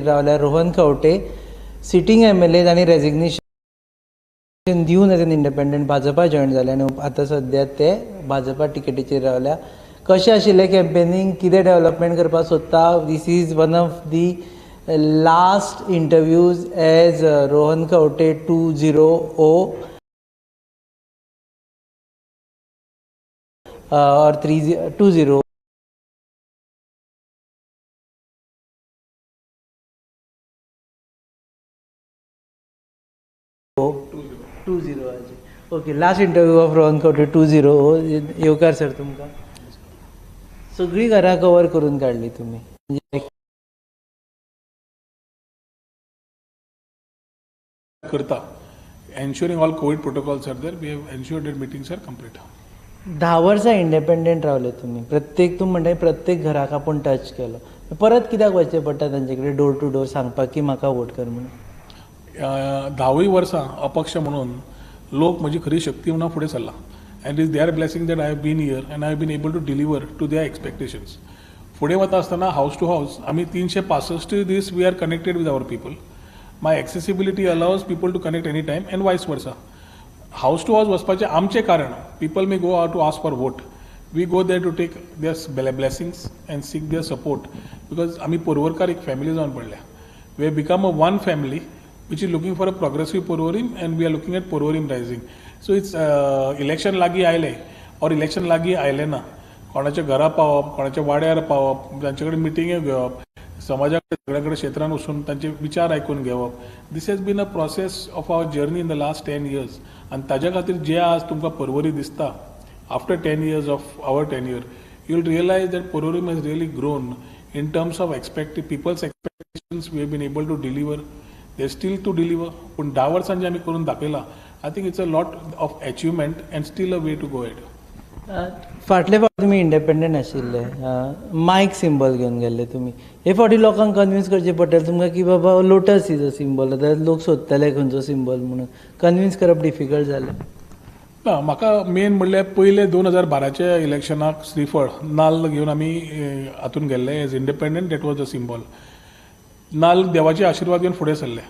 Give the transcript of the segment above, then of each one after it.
रावल्या Rohan Khaunte, sitting MLA तांणी resignation दिवन as an independent Bhajpa join जाले आनी आतां सद्या ते भाजपा टिकेटीचेर रावल्या. कशें आशिल्लें कॅम्पेनींग, कितें डेवलपमेंट करपाक सोदता? This is one of the last interviews as Rohan Khaunte 2-0 or 3-2-0. 2-0. Okay, last interview of Rohan Khaunte 2-0. येवकार सर, तुमकां सगळीं घरां कवर करून काडली तुमी. करता ensuring all COVID protocols are there, we have ensured that meetings are complete. 10 वर्सां independent रावले तुमी. प्रत्येक तूं म्हणटा प्रत्येक घराक आपूण टच केलो, परत कित्याक वचचें पडटा तांचे कडेन डोर टू डोर सांगपाक की म्हाका वोट कर म्हणून? 10 वर्सां अपक्ष म्हणून लोक म्हजी खरी शक्ती म्हणून फुडें सरला, and is their blessing that I have been here and I have been able to deliver to their expectations. फुडें वता आसतना हावस टू हावस आमी 365 दीस we are connected with our people. My accessibility allows people to connect any time and vice versa. House to house वचपाचें आमचें कारण, people may go out to ask for vote, we go there to take their blessings and seek their support, because आमी पोरवरकार एक family जावन पडल्या. We have become a one family which is looking for a progressive Porvorim, and we are looking at Porvorim rising. So it's election लागीं आयलें or election लागीं आयलें ना, कोणाच्या घरा पावप, कोणाच्या वाड्यार पावप, तांचे कडेन मिटिंग्यो घेवप, समाजा कडेन सगळ्या कडेन क्षेत्रान वचून तांचे विचार आयकून घेवप, this has been a process of our journey in the last 10 years. आनी ताज्या खातीर जे आज तुमकां पर्वरी दिसता after 10 years of our tenure, you will realise that Porvorim has really grown in terms of expected people's expectations. We have been able to deliver, they still to deliver. पूण 10 वर्सांचे आमी करून दाखयलां. I think it's a lot of achievement and still a way to go ahead. फाटले फावट तुमी independent आशिल्ले, मायक symbol घेवन गेल्ले तुमी. हे फावटी लोकांक कन्विन्स करचें पडटलें तुमकां की बाबा लोटस is a symbol, आतां लोक सोदतले खंयचो सिंबल म्हणून. कन्विन्स करप डिफिकल्ट जालें? ना, म्हाका मेन म्हणल्यार पयले 2012च्या इलेक्शनाक श्रीफळ नाल्ल घेवन आमी हातून गेल्ले as independent, that was the symbol. नाल्ल देवाचे आशिर्वाद घेवन फुडें सरले.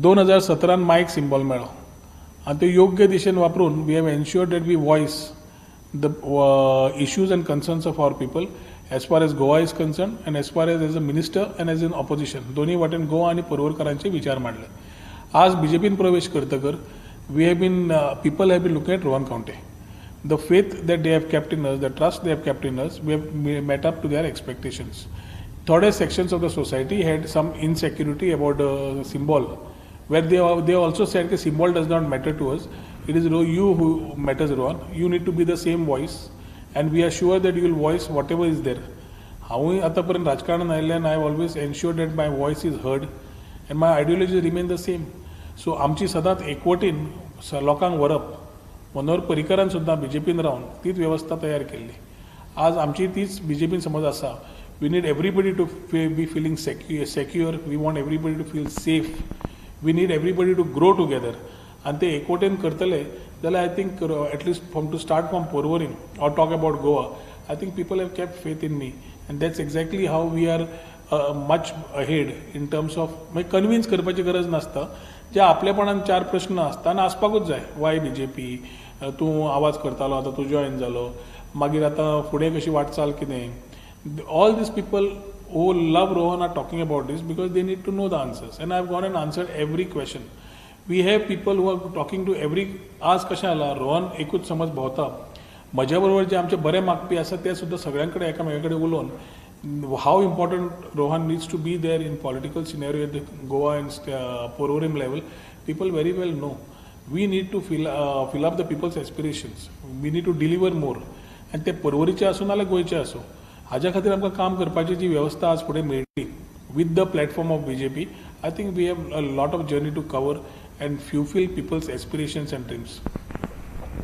2017 मायक सिंबल मेळ्ळो आनी ते योग्य दिशेन वापरून we have ensured that we voice the issues and concerns of our people as far as Goa is concerned and as far as a minister and as in opposition. दोन्ही वाटेन गोवा आनी पर्वरकारांचे विचार मांडले. आज बीजेपीन प्रवेश करतकर we have been people have been looking at Rohan Khaunte. The faith that they have kept in us, the trust they have kept in us, we have met up to their expectations. थोडे sections of the society had some insecurity about the symbol, where they also said की symbol does not matter to us, it is you who matters Rohan, you need to be the same voice and we are sure that you will voice whatever is there. हांवूय आतां पर्यंत राजकारणान आयिल्ल्यान I have always ensure that my voice is heard and my ideology remain the same. So आमची सदांच एकवटीन लोकांक व्हरप, मनोहर पर्रीकरान सुद्दां बीजेपीन रावन तीच वेवस्था तयार केल्ली. आज आमची तीच बीजेपीन समज आसा. We need everybody to be feeling secure, we want everybody to feel safe, we need everybody to grow together. आनी ते एकवटेन करतले जाल्यार I think at least from to start from Porvorim or talk about Goa, I think people have kept faith in me and that's exactly how we are much ahead in terms of. मागीर convince करपाची गरज नासता, जे आपलेपणान 4 प्रश्न आसता आनी आसपाकूच जाय. Y BJP, तूं आवाज करतालो आतां तूं जॉयन जालो, मागीर आतां फुडें कशी वाटचाल कितें. All these people who love Rohan are talking about this because they need to know the answers, and I have gone and answered every question. We have people who are talking to every. आज कशें जाला, रोहन एकूच समज भोंवता, म्हज्या बरोबर जे आमचे बरे मागपी आसा ते सुद्दां सगळ्यां कडेन एकामेका कडेन उलोवन how important Rohan needs to be there in political scenario at Goa and Porvorim level, people very well know. We need to fill up the people's aspirations, we need to deliver more, आनी ते पर्वरीचे आसूं नाल्यार गोंयचे आसूं, हाज्या खातीर आमकां काम करपाची जी वेवस्था आज फुडें मेळटली with the platform of BJP, I think we have a lot of journey to cover and fulfil people's aspirations and dreams.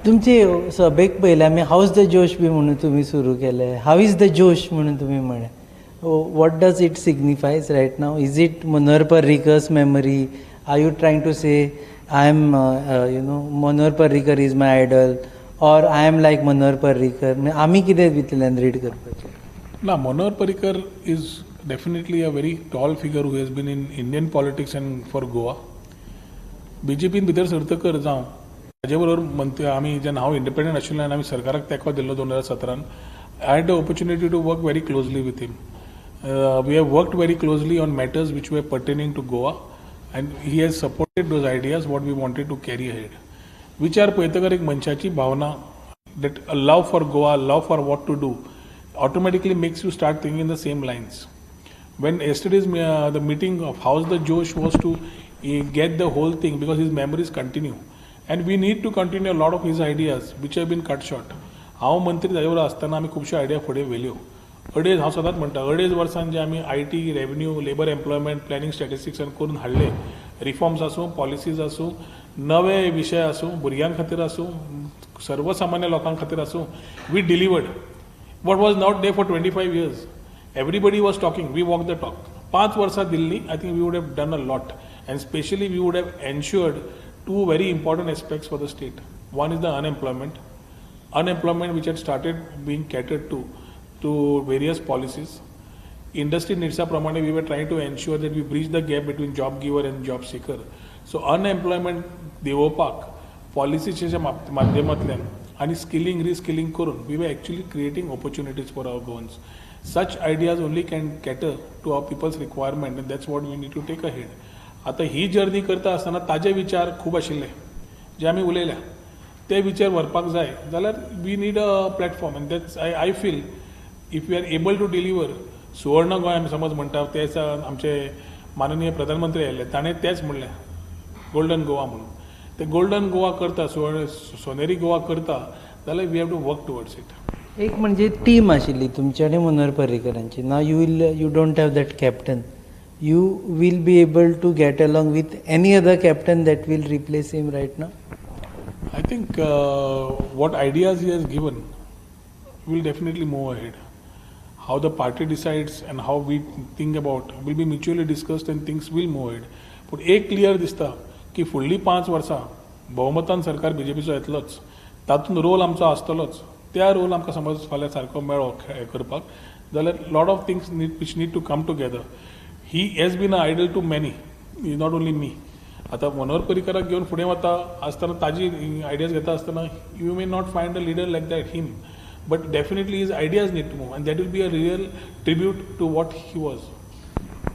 तुमची सभेक पयलें आमी हावज the जोश बी म्हणून तुमी सुरू केलें. How is the जोश म्हणून तुमी म्हणलें, what does it signifies right now? Is it Manohar Parrikar's memory? Are you trying to say I am you know Manohar Parrikar is my idol or I am like Manohar Parrikar? आमी कितें भितरल्यान read करपाचें? ना, Manohar Parrikar is definitely a very tall figure who has been in Indian politics and for Goa. बीजेपीन भितर सरतकर जावं ताजे बरोबर मंत्री आमी जेन्ना हांव इंडिपेंडंट आशिल्लो आनी आमी सरकाराक तेंको दिल्लो 2017न, I had the opportunity to work very closely with him. We have worked very closely on matters which were pertaining to Goa, and he has supported those ideas what we wanted to carry ahead. विचार पळयतकर एक मनशाची भावना, that a love for Goa, love for what to do, automatically makes you start thinking in the same lines. When yesterday's the meeting of how's the Josh was to get the whole thing, because his memories continue and we need to continue a lot of his ideas which have been cut short. हांव मंत्री ताजे बरोबर आसतना आमी खुबश्यो idea फुडें व्हेल्यो. अडेज, हांव सदांच म्हणटा, 2.5 वर्सांन जे आमी IT, revenue, labour, employment, planning, statistics करून हाडले, रिफॉर्म्स आसूं, पॉलिसीज आसूं, नवे विशय आसूं, भुरग्यां खातीर आसूं, सर्वसामान्य लोकां खातीर आसूं, we delivered what was not there for 25 years. Everybody was talking, we walk the talk. 5 वर्सां दिल्ली, I think we would have done a lot, and specially we would have ensured two very important aspects for the state. One is the unemployment. Unemployment which had started being catered to various policies. Industry needs प्रमाणे we were trying to ensure that we bridge the gap between job giver and job seeker. So unemployment देंवोवपाक पॉलिसीच्या माध्यमांतल्यान आनी skilling, reskilling करून we were actually creating opportunities for our Goans. Such ideas only can cater to our people's requirement, and that's what we need to take ahead. आतां ही journey करता आसतना ताजे विचार खूब आशिल्ले जे आमी उलयल्या, ते विचार व्हरपाक जाय जाल्यार we need a platform, and that's I feel if we are able to deliver सुवर्ण गोंय आमी समज म्हणटा, ते दिसा आमचे माननीय प्रधानमंत्री आयिल्ले, ताणें तेंच म्हणलें, गोल्डन गोवा म्हणून. ते गोल्डन गोवा करता, सुवर्ण सोनेरी गोवा करता जाल्यार we have to work towards it. एक म्हणजे टीम आशिल्ली तुमची आनी Manohar पर्रीकरांची. Now you don't have that captain. You will be able to get along with any other captain that will replace him right now? I think what ideas he has given will definitely move ahead. How the party decides and how we think about will be mutually discussed and things will move ahead. पूण एक clear दिसता की फुडलीं 5 वर्सां भोवमतान सरकार बीजेपीचो येतलोच, तातूंत रोल आमचो आसतलोच. त्या रोल आमकां समज फाल्यां सारको मेळ्ळो करपाक जाल्यार lot of things which need to come together. He has been a idol to many, is not only me. आतां मनोहर पर्रीकराक घेवन फुडें वता आसतना, ताजी आयडियाज घेता आसतना, you may not find a leader like that him, but definitely his ideas need to move, and that will be a real tribute to what he was.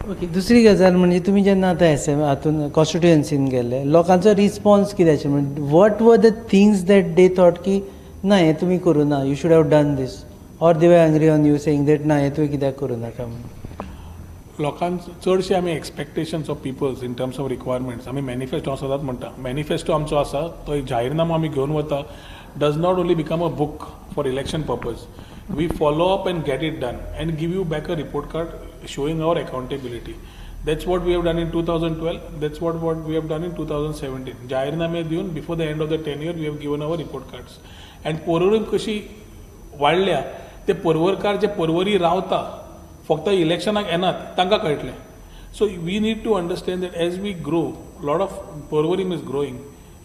Okay, दुसरी गजाल म्हणजे तुमी जेन्ना आतां एस एम हातून कॉन्स्टिट्युएन्सीन गेले, लोकांचो रिस्पॉन्स कितें आशिल्लो? म्हणजे what were the things that they thought की ना हें तुमी करूं ना, you should have done this, or they were angry on you saying that ना हें तुवें कित्याक करूं नाका म्हणून? लोकांक चडशे आमी expectations of peoples in terms of requirements आमी मॅनिफेस्टो हांव सदांच म्हणटा, मॅनिफेस्टो आमचो आसा तो एक जाहीरनामो आमी घेवन वता, does not only become a book for election purpose. We follow up and get it done and give you back a report card showing our accountability. That's what we have done in 2012, that's what we have done in 2017. जाहीरनामे दिवन before the end of the 10 year we have given our report cards. And Porvorim कशी वाडल्या ते पर्वरकार जे पर्वरी रावता फक्त इलेक्शनाक येनात तांकां कळटलें. So we need to understand that as we grow, lot of Porvorim is growing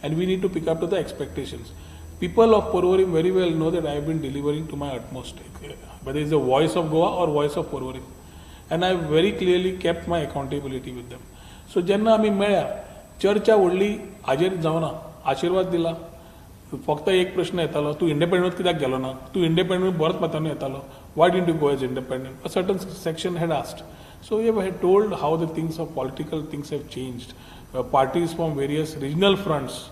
and we need to pick up to the expectations. People of Porvorim very well know that I have been delivering to my utmost, whether it's the voice of Goa or voice of Porvorim, and I very clearly kept my accountability with them. So जेन्ना आमी मेळ्या, चर्चा व्हडली हाजेर जावना, आशिर्वाद दिला. फक्त एक प्रश्न येतालो, तूं इंडिपेंडंट कित्याक गेलो ना, तूं इंडिपेंडंट बरोच मतांनी येतालो, why didn't you go as independent? A certain section had asked. So we have told how the things of political things have changed. Parties from various regional fronts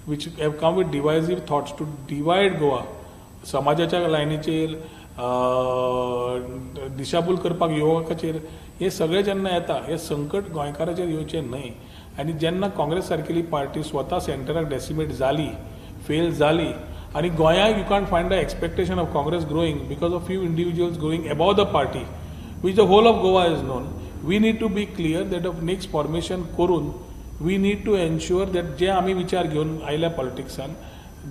which have come with divisive thoughts to divide Goa, समाजाच्या लायनीचेर दिशाभूल करपाक युवकाचेर, हे सगळे जेन्ना येता हे संकट गोंयकाराचेर येवचें न्हय. आनी जेन्ना काँग्रेस सारकेली पार्टी स्वता सेंटराक डेसिमेट जाली, फेल जाली, आनी गोंयांक you can't find the expectation of Congress growing because of few individuals growing above the party which the whole of Goa is known. We need to be clear that of next formation करून we need to ensure that जे आमी विचार घेवन आयल्या पॉलिटिक्सान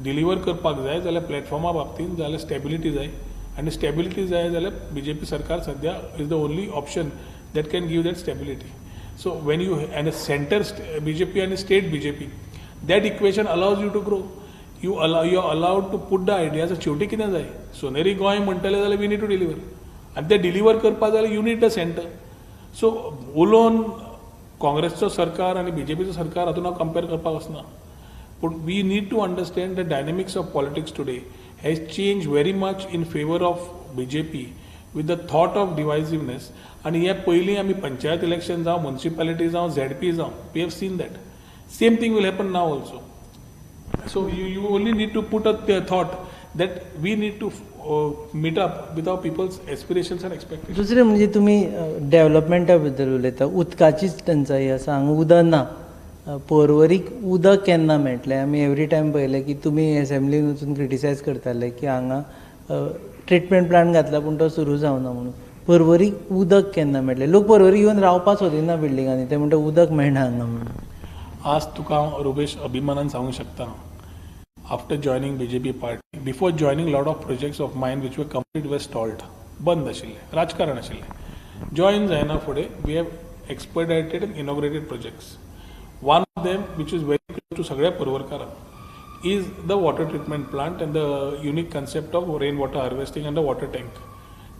deliver करपाक जाय जाल्यार प्लॅटफॉर्मा बाबतींत जाल्यार स्टेबिलिटी जाय, आनी स्टेबिलिटी जाय जाल्यार बीजेपी सरकार सद्या is the only option that can give that stability. So when you and a centre BJP आनी state BJP, that equation allows you to grow. You are allowed to put the ideas. शेवटी कितें जाय, सोनेरी गोंय म्हणटलें जाल्यार we need to deliver, आनी तें deliver करपाक जाल्यार you need the centre. So उलोवन काँग्रेसचो सरकार आनी बीजेपीचो सरकार हातून हांव कंपेर करपाक वचना, पूण we need to understand the dynamics of politics today has change very much in favour of BJP with the thought of divisiveness. आनी हे पयलीं आमी पंचायत इलेक्शन जावं, म्युनिसिपालिटी जावं, झेडपी जावं, we have seen that same thing will happen now also. So you only need to put a thought that we need to meet up with our people's aspirations and expectations. दुसरें म्हणजे तुमी डेव्हलपमेंटा बद्दल उलयता, उदकाचीच टंचाई आसा, हांगा उदक ना. पर्वरीक उदक केन्ना मेळटलें? आमी एवरी टायम पळयलें की तुमी एसेंब्लीन वचून क्रिटिसायज करताले की हांगा ट्रिटमेंट प्लांट घातला पूण तो सुरू जावना म्हणून. पर्वरीक उदक केन्ना मेळटलें? लोक पर्वरी येवन रावपाक सोदिना बिल्डिंगांनी, ते म्हणटा उदक मेळना हांगा म्हणून. आज तुका हांव रुपेश अभिमानान सांगूंक शकता, after joining BJP party, before joining lot of projects of mine which were complete were stalled, बंद आशिल्ले, राजकारण आशिल्लें. जॉयन जायना फुडें we have expedited and inaugurated projects. One of them which is very close to सगळ्या पर्वरकारांक is the water treatment plant and the unique concept of rain water harvesting and the water tank.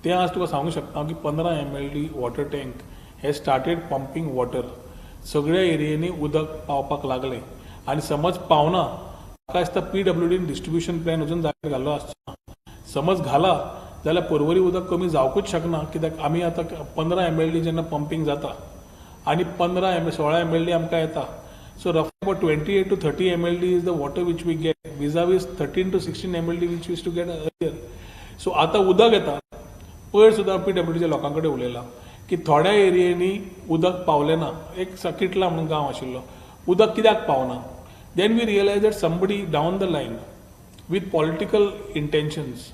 तें आज तुका सांगूंक शकता की 15 MLD water tank has started pumping water. सगळ्या एरियांनी उदक पावपाक लागलें आनी समज पावना, म्हाका दिसता पीडब्ल्यूडीन डिस्ट्रिब्युशन प्लॅन अजून जाग्यार घाल्लो आसचो ना. समज घाला जाल्यार पर्वरी उदक कमी जावकूच शकना, कित्याक आमी आतां 15 MLD जेन्ना पंपींग जाता आनी 16 MLD आमकां येता. So rough about 28 to 30 MLD is the water which we get vis-a-vis 13 to 16 MLD which used to get earlier. So आतां उदक येता. पयर सुद्दां पीडब्ल्यूडीच्या लोकां कडेन उलयलां की थोड्या एरियांनी उदक पावलें ना. एक किटला म्हणून गांव आशिल्लो, उदक कित्याक पावना? Then we realize that somebody down the line with political intentions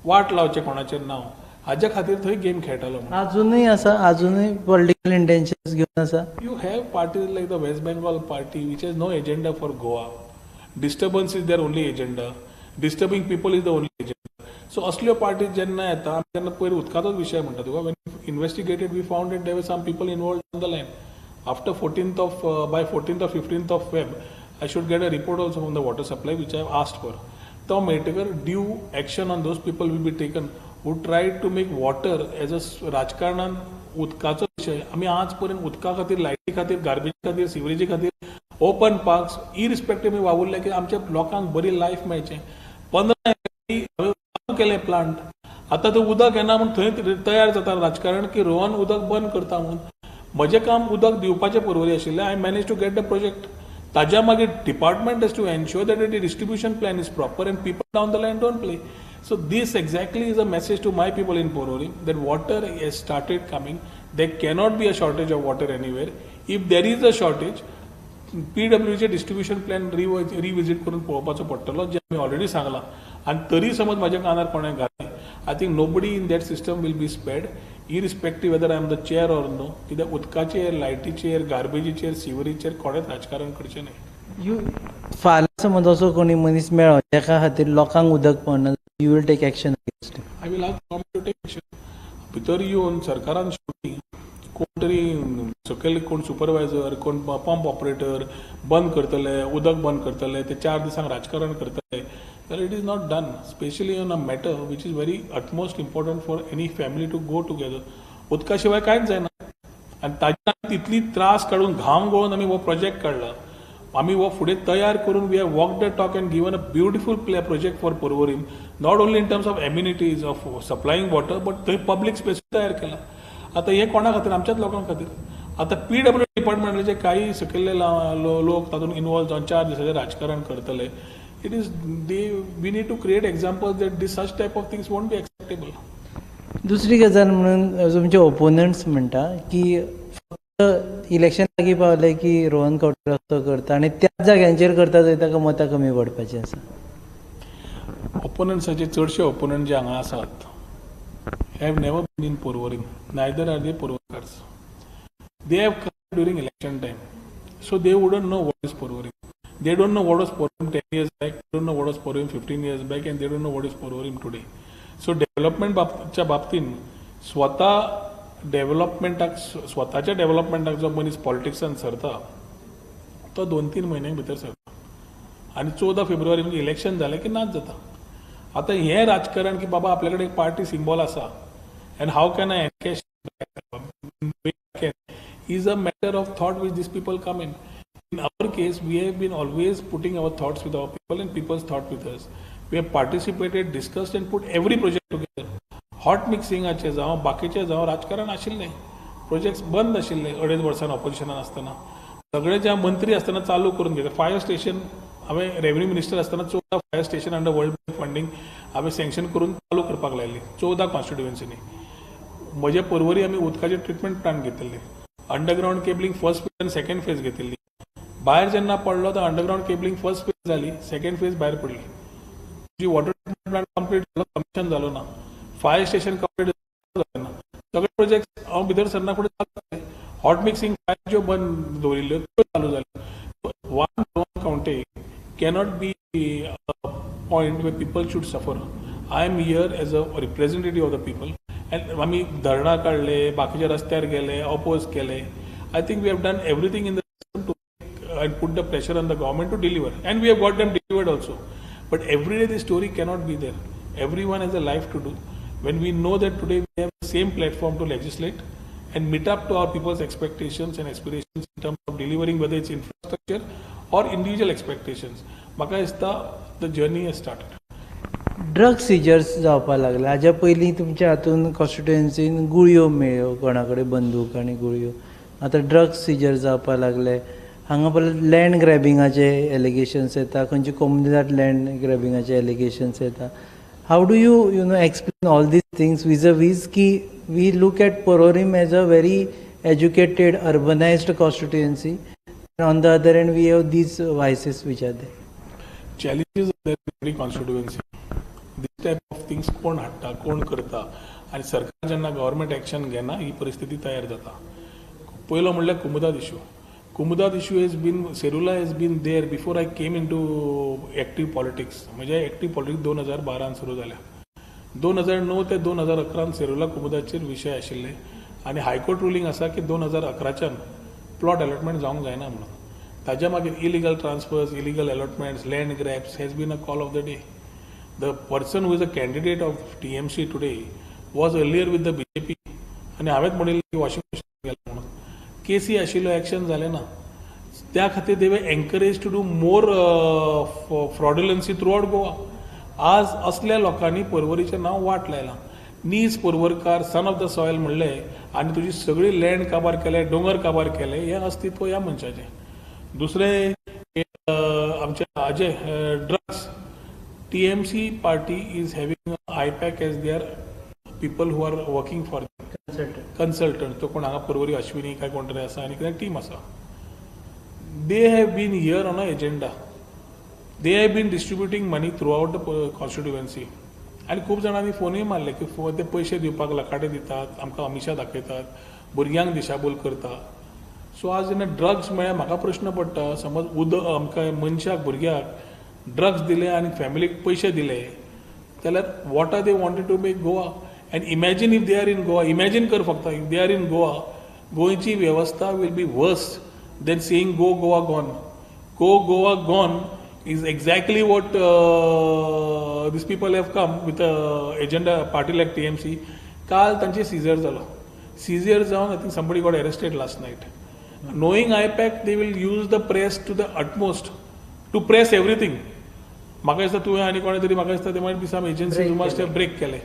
वाट लावचें कोणाचें नांव, हाज्या खातीर थंय गेम खेळटालो. अजुनूय आसा, अजुनूय पॉलिटिकल इंटेन्शन्स घेवन आसा. You have parties like the West Bengal party which has no agenda for Goa. Disturbance is their only agenda. Disturbing people is the only agenda. So असल्यो पार्टीज जेन्ना येता, आमी तेन्ना पयर उदकाचोच विशय म्हणटा तुका, when investigated we found that there were some people involved on the line. After 14th of by 14th or 15th of Feb I should get a report also from the water supply which I have asked for. तो मेळटकर due action on those people will be taken who try to make water as a राजकारणान उदकाचो विशय. आमी आज पर्यंत उदका खातीर, लायटी खातीर, गार्बेजी खातीर, सिवरेजी खातीर, ओपन पार्क्स इरिस्पेक्टीव आमी वावुरले की आमच्या लोकांक बरी लायफ मेळचें. 15 हांवें केलें प्लांट, आतां तें उदक येना म्हूण थंय तयार जाता राजकारण की रोहन उदक बंद करता म्हणून. म्हजें काम उदक दिवपाचें पर्वरी आशिल्लें. I manage to get the project. ताज्या मागीर department has to ensure that the distribution plan is proper and people down the line don't play. So this exactly is a message to my people in Porvorim that water has started coming. There cannot be a shortage of water anywhere. If there is a shortage, पीडब्ल्यूचे distribution plan revisit करून पळोवपाचो पडटलो, जें आमी already सांगलां. आनी तरी समज म्हाज्या कानार कोणें घालें, I think nobody in that system will be spared, irrespective whether I am the chair or no. कित्याक उदकाचेर, लायटीचेर, गार्बेजीचेर, सिवरीचेर कोणेंच राजकारण करचें न्हय. You फाल्यां समज असो कोणी मनीस मेळ्ळो जेका खातीर लोकांक उदक पावना, you will take action against? I will ask government to take action. भितर येवन सरकारान शेवटी कोण तरी सकयल कोण सुपरवायझर, कोण पंप ऑपरेटर बंद करतले, उदक बंद करतले, ते 4 दिसांक राजकारण करतले जाल्यार it is not done, specially on a matter which is very utmost important for any family to go together. उदका शिवाय कांयच जायना आनी ताजे तितली त्रास काडून घाम गळोवन आमी हो प्रोजेक्ट काडला. आमी हो फुडें तयार करून we have walk the talk and given a beautiful play project for Porvorim, not only in terms of amenities of supplying water but थंय पब्लीक स्पेस तयार केला. आतां हें कोणा खातीर? आमच्याच लोकां खातीर. आतां पीडब्ल्यू डिपार्टमेंटाचे काही सकयल्ले लोक तातूंत इनवॉल्व जावन 4 दिसाचें राजकारण करतले. It is they we need to create examples that this such type of things won't be acceptable. दुसरी गजाल म्हणून तुमचे ओपोनंट्स म्हणटा की फक्त इलेक्शन लागीं पावलें की रोहन खंवटे रस्तो करता आनी त्याच जाग्यांचेर करता थंय ताका मतां कमी पडपाचीं आसा. ओपोनंट्साचे चडशे ओपोनंट जे हांगा आसात have never been in Porvorim, neither are they Porvorimkars. They have come during election time, so they wouldn't know what is Porvorim. They don't know what was Porvorim 10 years back, they don't know what was Porvorim 15 years back, and they don't know what is Porvorim today. So development च्या बाबतीन स्वता डेव्हलपमेंटाक, स्वताच्या डेव्हलपमेंटाक जो मनीस पॉलिटिक्सान सरता तो 2-3 म्हयन्यां भितर सरता आनी 14 फेब्रुवारी म्हणजे इलेक्शन जालें की नाच जाता. आतां हें राजकारण की बाबा आपल्या कडेन एक पार्टी सिंबॉल आसा and how can I encash in is a matter of thought which these people come in. In our case, we have been always putting our thoughts with our people and people's thought with us. We have participated, discussed and put every project together. Hot मिक्सिंगाचे जावं, बाकीचे जावं, राजकारण आशिल्लें, projects बंद आशिल्ले 2.5 वर्सां ऑपोजिशनान आसतना. सगळे जे मंत्री आसतना चालू करून घेतले. फायर स्टेशन हांवें रेव्हेन्यू मिनिस्टर आसतना 14 fire station under World Bank funding हांवें सँक्शन करून चालू करपाक लायली 14 कॉन्स्टिट्युएन्सीनी. म्हजे पर्वरी आमी उदकाचे ट्रिटमेंट प्लांट घेतिल्ले, अंडरग्रावंड केबलिंग फर्स्ट फेज आनी सेकंड फेज घेतिल्ली. भायर जेन्ना पडलो तर अंडरग्रावंड केबलिंग फर्स्ट फेज जाली, सेकंड फेज भायर पडली. तुजी वॉटर ट्रिटमेंट प्लांट कंप्लीट जालो, कमिशन जालो ना. फायर स्टेशन कंप्लीट जालें ना. सगळे प्रोजेक्ट हांव भितर सरना फुडें चालू जाले. हॉट मिक्सिंग फायर ज्यो बंद दवरिल्ल्यो त्यो चालू जाल्यो. One county cannot be a point where people should suffer. I am here as a representative of the people and आमी धरणां काडले, बाकीच्या रस्त्यार गेले, oppose केले. I think we have done everything in the system to and put the pressure on the government to deliver, and we have got them delivered also. But every day the story cannot be there. Everyone has a life to do. When we know that today we have the same platform to legislate and meet up to our people's expectations and aspirations in terms of delivering, whether it's infrastructure or individual expectations, म्हाका दिसता the journey has started. Drug seizures जावपाक लागले. हाज्या पयलीं तुमच्या हातून कॉन्स्टिट्युएन्सीन गुळयो मेळ्ळ्यो कोणा कडेन, बंदूक आनी गुळयो. आतां ड्रग्स सिजर जावपाक लागले. हांगा परत लँड ग्रॅबिंगाचे एलिगेशन्स येता, खंयचे कोमुनिदाद लँड ग्रॅबिंगाचे एलिगेशन्स येता. How do you you know explain all these things vis-a-vis की we look at Porvorim as a very educated, urbanized constituency? On the other end, we have these vices which are there. Challenges are there in every constituency. This type of things कोण हाडटा, कोण करता आनी सरकार जेन्ना government action घेना, ही परिस्थिती तयार जाता. पयलो म्हणल्यार कुमुदाद issue. Comunidade issue has been, Serula has been there before I came into active politics. म्हणजे एक्टीव पॉलिटिक्स 2012न सुरू जाल्या. 2009 ते 2011न सेरुला कुमुदाचेर विशय आशिल्ले आनी हायकोर्ट रुलींग आसा की 2011च्यान प्लॉट अलॉटमेंट जावंक जायना म्हणून. ताज्या मागीर illegal transfers, illegal allotments, land grabs has been a call of the day. The person who is a candidate of TMC today was earlier with the BJP आनी हांवेंच म्हणिल्लें की वॉशिंग मशीन गेलें म्हणून. केसी आशिल्ल्यो, एक्शन जालें ना. त्या खातीर they were encouraged to do more fraudulency throughout Goa. आज असल्या लोकांनी पर्वरीचें नांव वाट लायलां. नीज पर्वरकार, सन ऑफ the soil म्हणलें आनी तुजी सगळी लँड काबार केले, दोंगर काबार केले, हें अस्तित्व ह्या मनशाचें. दुसरें आमचे हाजे drugs. TMC party is having I-PAC as their people who are working for consultant. तो कोण हांगा पर्वरी अश्विनी काय कोण तरी आसा आनी कितें टीम आसा. They have been here on a agenda. They have been distributing money throughout the constituency आनी खूब जाणांनी फोनूय मारले की ते पयशे दिवपाक लखाटे दितात, आमकां अमिशा दाखयतात, भुरग्यांक दिशाभूल करता. सो आज जेन्ना ड्रग्स मेळ्ळे, म्हाका प्रश्न पडटा, समज उदक आमकां मनशाक, भुरग्याक ड्रग्स दिले आनी फॅमिलीक पयशे दिले जाल्यार what are they wanted to make Goa? And imagine if they are in Goa. Imagine कर फक्त, if they are in Goa, गोंयची वेवस्था will be worse than saying "Go Goa gone." "Go Goa gone" is exactly what these people have come with a agenda, party like TMC. काल तांचे scissor जालो. Scissor जावन I think somebody got arrested last night. Knowing I-PAC, they will use the press to the utmost to press everything. म्हाका दिसता तुवें आनी कोणें तरी, म्हाका दिसता ते might be some agency must have break केले.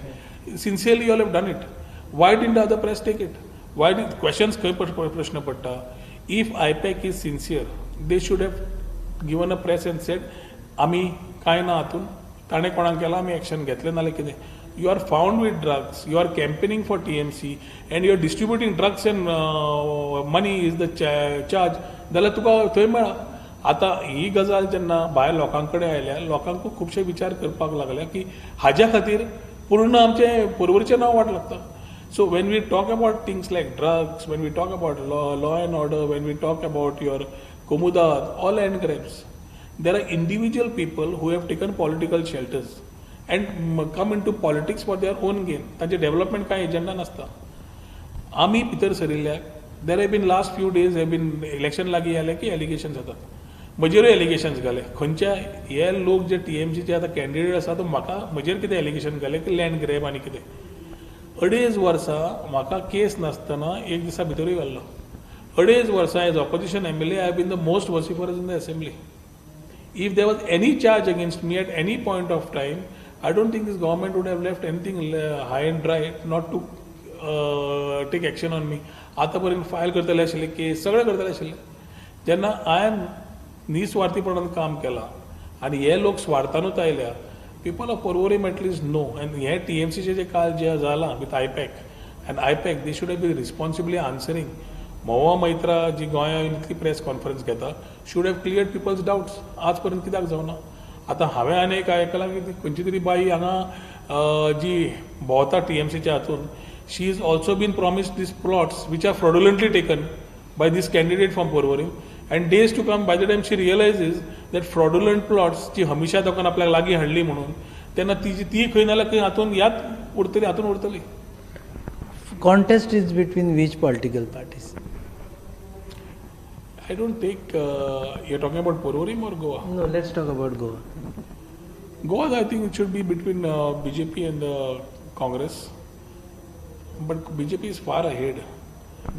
Sincerely, you have done it. Why didn't the other press take it? Why did questions खंय प्रश्न पडटा? If I-PAC is sincere, they should have given a press and said, आमी कांय ना हातून, ताणें कोणाक केलां, आमी एक्शन घेतलें, नाल्यार कितें. You are found with drugs, you are campaigning for TMC and you are distributing drugs and money is the charge, जाल्यार तुका थंय मेळा. आतां ही गजाल जेन्ना भायर लोकां कडेन आयल्या, लोकांक खुबशे विचार करपाक लागल्या की हाज्या खातीर पूर्ण आमचें पर्वरीचें नांव वाट लागता. So when we talk about things like drugs, when we talk about law and order, when we talk about your Comunidade, all land grabs, there are individual people who have taken political shelters and come into politics for their own gain. तांचे development कांय agenda नासता. आमी भितर सरिल्ल्याक there have been, last few days have been, election लागीं आयलें की allegations जातात. म्हजेरूय allegations घाले. खंयच्या हे लोक जे टीएमसीचे आतां कॅन्डिडेट आसा, तो म्हाका म्हजेर कितें एलिगेशन घालें की लँड ग्रॅब आनी कितें. 2.5 वर्सां म्हाका केस नासतना एक दिसा भितरूय घाल्लो. 2.5 वर्सां as opposition MLA I have been the most vociferous in the assembly. If there was any charge against me at any point of time, I don't think this government would have left anything high and dry not to take action on me. आतां पर्यंत file करतले आशिल्ले, केस सगळें करतले आशिल्ले. जेन्ना हांवें निस्वार्थीपणान काम केलां आनी हे लोक स्वार्थानूच आयल्या, people of Porvorim at least know. And हे टीएमसीचे जे काल जे जालां with I-PAC and I-PAC, they should have been responsibly answering. Mahua Moitra जी गोंयांत इतली प्रेस कॉन्फरन्स घेता, should have cleared people's doubts. आज पर्यंत कित्याक जावना? आतां हांवें आनी एक आयकलां की खंयची तरी बाई हांगा जी भोंवता टीएमसीच्या हातून, she is also been promised these plots which are fraudulently taken by this candidate from Porvorim, and days to come, by the time she realizes that fraudulent plots जी हमेशा लोकांना आपल्याक लागीं हाडली म्हणून, तेन्ना तिजी ती खंय ना जाल्यार खंय हातून याद उरतली, हातून उरतली. Contest is between which political parties? I don't take, you're talking about Porvorim or Goa? No, let's talk about Goa. Goa, I think it should be between BJP and the Congress. But BJP is far ahead.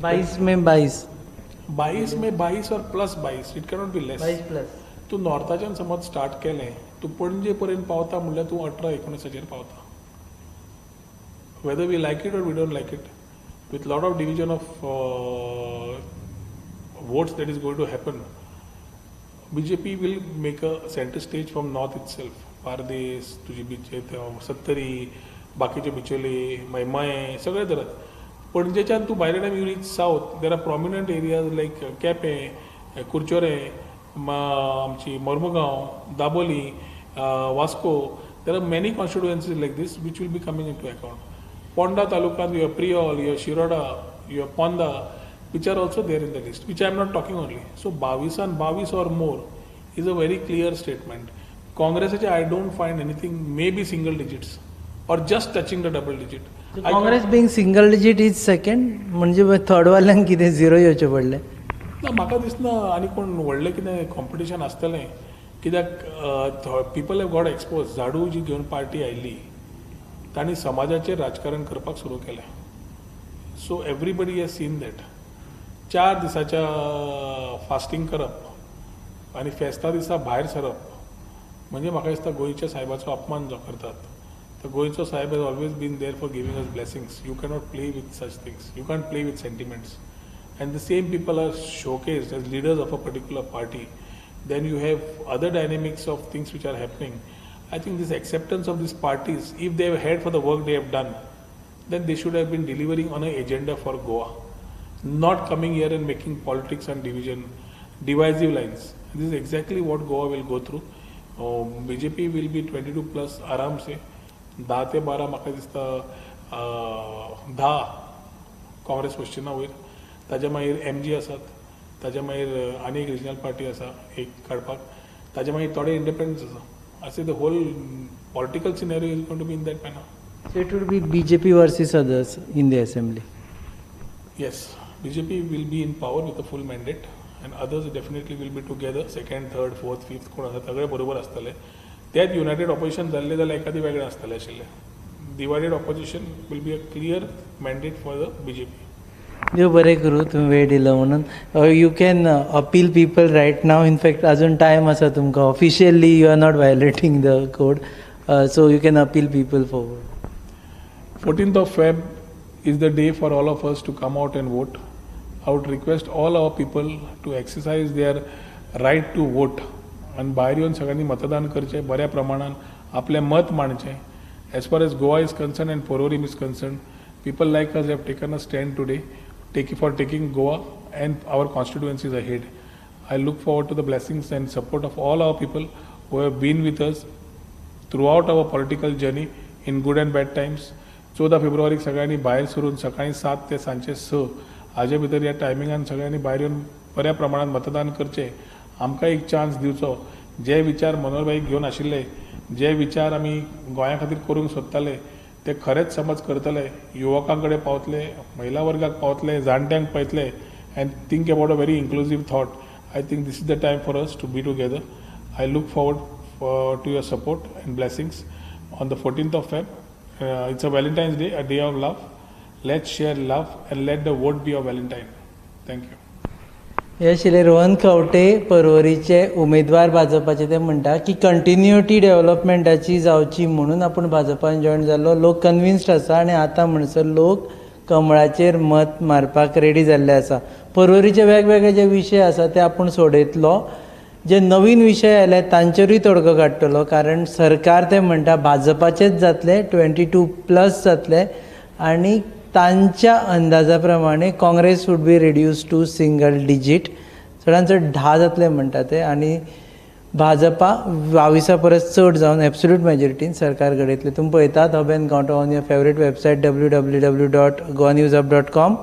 22 में 22. 22 में 22 or plus 22, it cannot be less. 22 plus. तूं नॉर्थाच्यान समज start केलें, तूं पणजे पर्यंत पावता म्हणल्यार तूं 18-19 पावता. Whether we like it or we don't like it, with lot of division of votes that is going to happen, BJP will make a center stage from north itself. Pardes, तुझी beach Sattari, बाकीचे बिचोले, मयमये, सगळे धरत. पणजेच्यान तूं by the time you reach south, there are prominent areas like Quepem, Curchorem, आमची Mormugao, Dabolim, Vasco. There are many constituencies like this which will be coming into account. Ponda तालुक्यांत you have Priol, you have Shiroda, you have Ponda, which are also there in the list, which I am not talking only. So 22 22 or more is a very clear statement. काँग्रेसाचे I don't find anything, maybe single digits or just touching the double digit. Congress being single digit is second, म्हणजे third वाल्यांक कितें zero येवचें पडलें? ना, म्हाका दिसना आनी कोण व्हडलें कितें कॉम्पिटिशन आसतलें, कित्याक people have got expose. झाडू जी घेवन पार्टी आयिल्ली तांणी समाजाचेर राजकारण करपाक सुरू केलें. So everybody has seen that. 4 दिसाच्या फास्टींग करप आनी फेस्ता दिसा भायर सरप म्हणजे म्हाका दिसता गोंयच्या सायबाचो अपमान जो करतात. तर गोंयचो सायब has always been there for giving us blessings. You cannot play with such things, you can't play with sentiments. And the same people are showcased as leaders of a particular party. Then you have other dynamics of things which are happening. I think this acceptance of these parties, if they have had for the work they have done, then they should have been delivering on an agenda for Goa, not coming here and making politics and division, divisive lines. This is exactly what Goa will go through. BJP will be 22 plus आराम से, 10 ते 12 म्हाका दिसता 10 काँग्रेस वचची ना वयर. ताज्या मागीर MG आसात, ताज्या मागीर आनी एक रिजनल पार्टी आसा एक काडपाक, ताज्या मागीर थोडे इंडिपेंडन्स आसा. अशें the whole political scenario is going to be in that manner. So it would be BJP versus others in the assembly. Yes, BJP will be in power with a full mandate and others definitely will be together, second, third, fourth, fifth कोण आसा सगळे बरोबर आसतले. त्यात United opposition जाल्लें जाल्यार एखादी वेगळें आसतलें आशिल्लें. Divided opposition will be a clear mandate for the BJP. देव बरें करूं, तुमी वेळ दिलो म्हणून. You can appeal people right now. In fact अजून टायम आसा तुमकां. Officially you are not violating the code, so you can appeal people for vote. 14th of Feb is the day for all of us to come out and vote. I would request all our people to exercise their right to vote आनी भायर येवन सगळ्यांनी मतदान करचें, बऱ्या प्रमाणान आपलें मत मांडचें. As far as Goa is concerned and Porvorim is concerned, people like us have taken a stand today for taking Goa and our constituencies ahead. I look forward to the blessings and support of all our people who have been with us throughout our political journey in good and bad times. 14 फेब्रुवारीक सगळ्यांनी भायर सरून सकाळी 7 ते सांजचे 6 हाजे भितर ह्या टायमिंगान सगळ्यांनी भायर येवन बऱ्या प्रमाणात मतदान करचें. आमकां एक चान्स दिवचो. जे विचार मनोहरभाईक घेवन आशिल्ले, जे विचार आमी गोंया खातीर करूंक सोदताले ते खरेंच समज करतले, युवकां कडेन पावतले, महिला वर्गाक पावतले, जाणट्यांक पळयतले and think about a very inclusive thought. I think this is the time for us to be together. I look forward to your support and blessings on the 14th of Feb. It's a Valentine's Day, a day of love. Let's share love and let the vote be a valentine. Thank you. हे आशिल्ले रोहन खंवटे, पर्वरीचे उमेदवार भाजपाचे. ते म्हणटा की continuity डेव्हलपमेंटाची जावची म्हणून आपूण भाजपान जॉयन जाल्लो. लोक कन्विन्स्ड आसा आनी आतां म्हणसर लोक कमळाचेर मत मारपाक रेडी जाल्ले आसा. पर्वरीचे वेगवेगळे जे विशय आसा ते आपूण सोडयतलो, जे नवीन विशय आयले तांचेरूय तोडगो काडटलो, कारण सरकार ते म्हणटा भाजपाचेच जातले, 22+ जातले आनी तांच्या अंदाजा प्रमाणे Congress would be reduce to single digit, चडान चड 10 जातले म्हणटा ते, आनी भाजपा 22 परस चड जावन एब्सोल्यूट मेजॉरिटीन सरकार घडयतले. तुमी पळयतात Hub and Gaonto on your favourite website www.goanewshub.com.